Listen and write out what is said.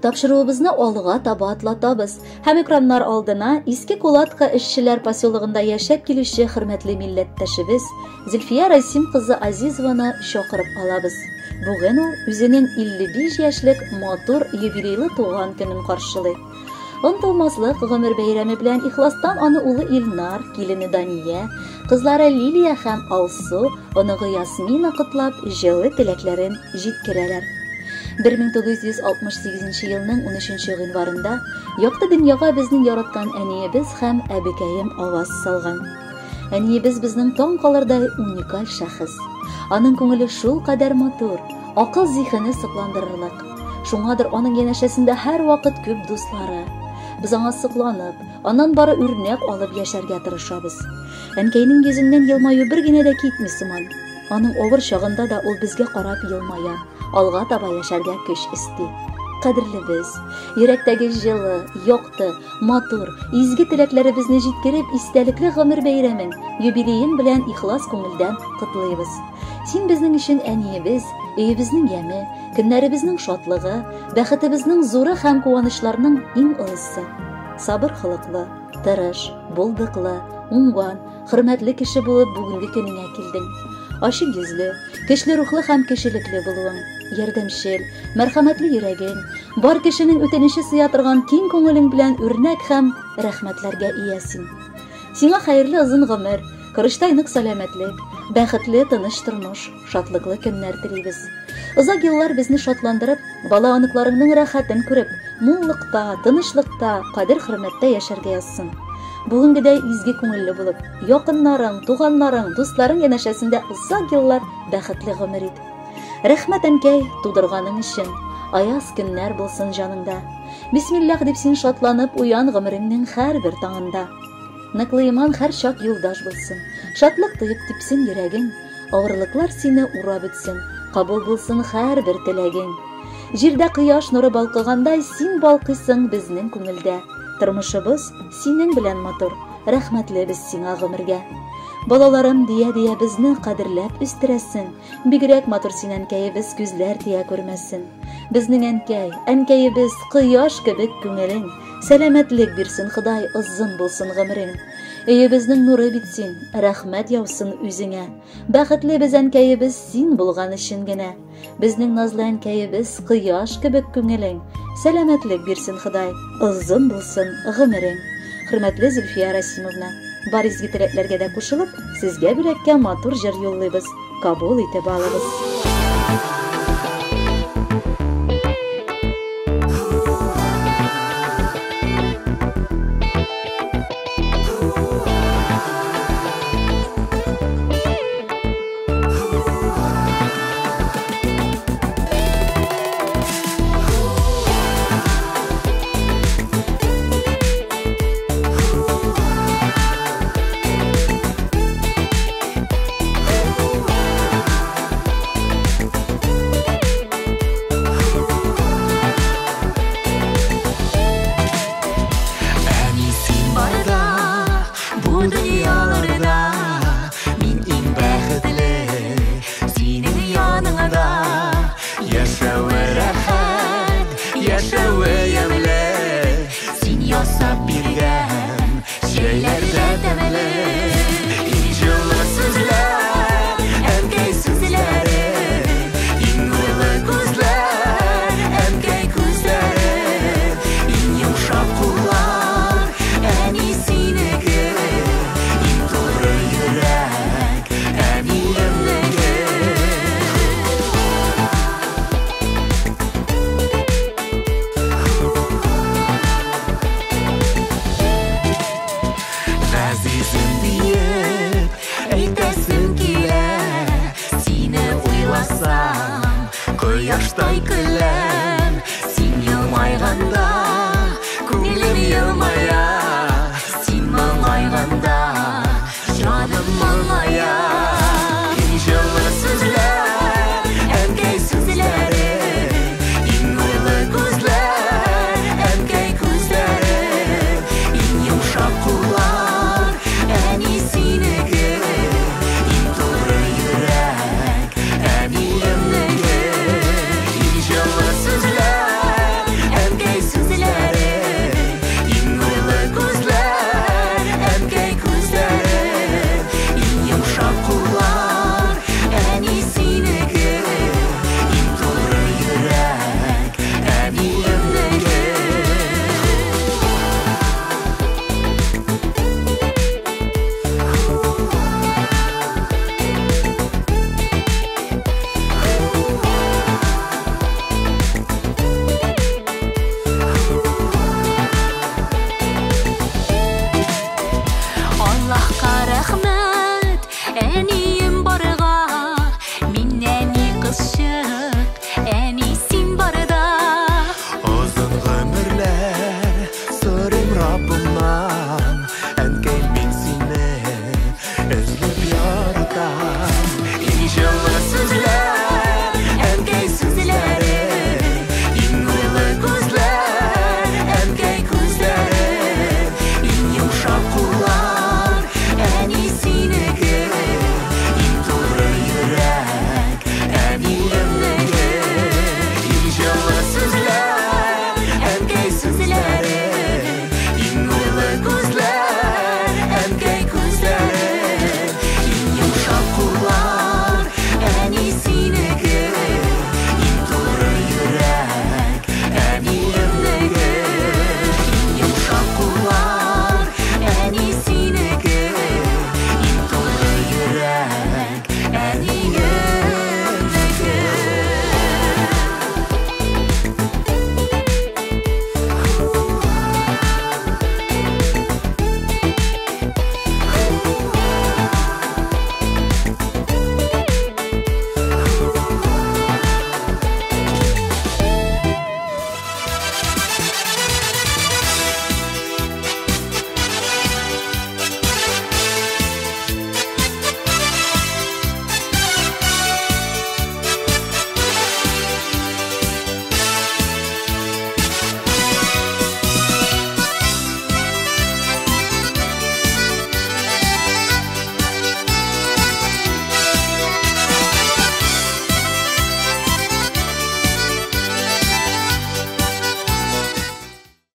Тапшыруыбызны алга таба атлатабыз һәм экраннар алдына Иске Кулатка эшчеләр поселогында яшәп килүче хөрмәтле милләттәшебез Зөлфия Расим кызы Азизованы чакырып алабыз. Бүген ул үзенең 55 яшьлек матур юбилейлы туган көнен каршылый. Онытылмаслык гомер бәйрәме белән ихластан аны улы Илнар, килене Дания, кызлары Лилия һәм Алсу, оныгы Ясмина котлап, җылы теләкләрен җиткерәләр. 1968 елның 13 гыйнварында якты дөньяга безнең яраткан әниебез һәм әбекәем аваз салган. Әниебез безнең таң калырдай уникаль шәхес. Аның күңеле шул кадәр матур, акыл зиһене сокландырырлык. Шуңадыр аның янәшәсендә һәрвакыт күп дуслары. Без аңа сокланып, аннан бары үрнәк алып яшәргә тырышабыз. Әнкәйнең йөзеннән елмаю бер генә дә китми сыман. Аның авыр чагында да ул безгә карап елмая, алга таба яшәргә көч өсти. Кадерлебез, йөрәктәге җылы, якты, матур, изге теләкләребезне җиткереп, истәлекле гомер бәйрәмен, юбилеең белән ихлас күңелдән котлыйбыз. Син безнең өчен әниебез, өебезнең яме, көннәребезнең шатлыгы, бәхетебезнең зуры һәм куанычларның иң олысы. Сабыр холыклы, тырыш, булдыклы, уңган, хөрмәтле кеше булып бүгенге көнеңә килдең. Ачык йөзле, көчле рухлы һәм кешелекле булуың, ярдәмчел, мәрхәмәтле йөрәгең, бар кешенең үтенече сыя торган киң күңелең белән үрнәк һәм рәхмәтләргә ия син. Сиңа хәерле озын гомер, корычтай нык сәламәтлек, бәхетле тыныч тормыш, шатлыклы көннәр телибез. Озак еллар безне шатландырып, бала оныкларыңның рәхәтен күреп, муллыкта, тынычлыкта, кадер-хөрмәттә яшәргә язсын. Бүгенгедәй изге күңелле булып, якыннарың, туганнарың, дусларың янәшәсендә озак еллар бәхетле гомер ит. Рәхмәт, әнкәй, тудырганың өчен. Аяз көннәр булсын җаныңда. Бисмиллах дип син шатланып уян гомереңнең һәрбер таңында. Ныклы иман һәр чак юлдаш булсын. Шатлык тоеп типсен йөрәгең. Авырлыклар сине урап үтсен. Кабул булсын һәрбер теләгең. Җирдә кояш нуры балкыгандай син балкыйсың безнең күңелдә. Тормышыбыз синең белән матур, рәхмәтле без сиңа гомергә. Балаларым дия-дия безне кадерләп үстерәсең. Бигрәк матур син, әнкәебез, күзләр тия күрмәсен. Безнең әнкәй, әнкәебез, кояш кебек күңелең. Сәламәтлек бирсен Ходай, озын булсын гомерең. Өебезнең нуры бит син, рәхмәт яусын үзеңә. Бәхетле без, әнкәебез, син булган өчен генә. Безнең назлы әнкәебез, кояш кебек күңелең. Сәламәтлек бирсен Ходай, озын булсын гомерең. Хөрмәтле Зөлфия Расимовна, бар изге теләкләргә дә кушылып, сезгә бүләккә матур җыр юллыйбыз. Кабул итеп алыгыз. Әни, син барда, бу дөньяларда мин иң бәхетле, синең яныңда яшәве рәхәт, яшәве ямьле, син ясап биргән чәйләр дә тәмле. Иң җылы сүзләр, әнкәй сүзләре, иң нурлы күзләр, әнкәй күзләре, иң йомшак куллар, әни синеке, иң туры йөрәк, әниемнеке. Газизем диеп әйтәсем килә, сине уйласам, кояштай көләм, син елмайганда, күңелем елмая.